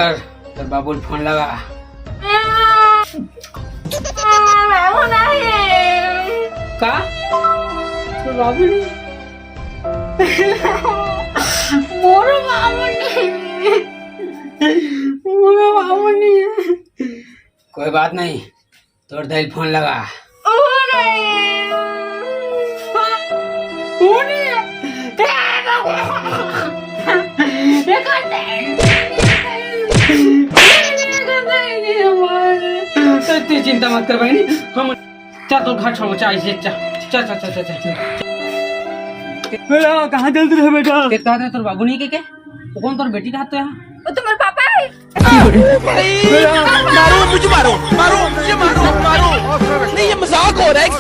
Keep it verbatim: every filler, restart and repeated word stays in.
कर, तोर बाबू ल फोन लगा। बाबू नहीं। का? तोर बाबू नहीं? मोरो बाबू नहीं। मोरो बाबू नहीं। कोई बात नहीं, तोर दाई ल फोन लगा। ओ नहीं। ओ नहीं। तैं चिंता मत कर बहिनी, हम चल तोर घर छोड़, चल, चल, चल, चल, चल, चल। बेटा, कहाँ चल रहे बेटा? के कहत हे तोर बाबू नहीं के, के? वो कौन तोर बेटी कहत हे? वो तो मोर पापा है। मारो, मुझे मारो, मारो, मुझे मारो, मारो। नहीं, ये मजाक हो रहा है।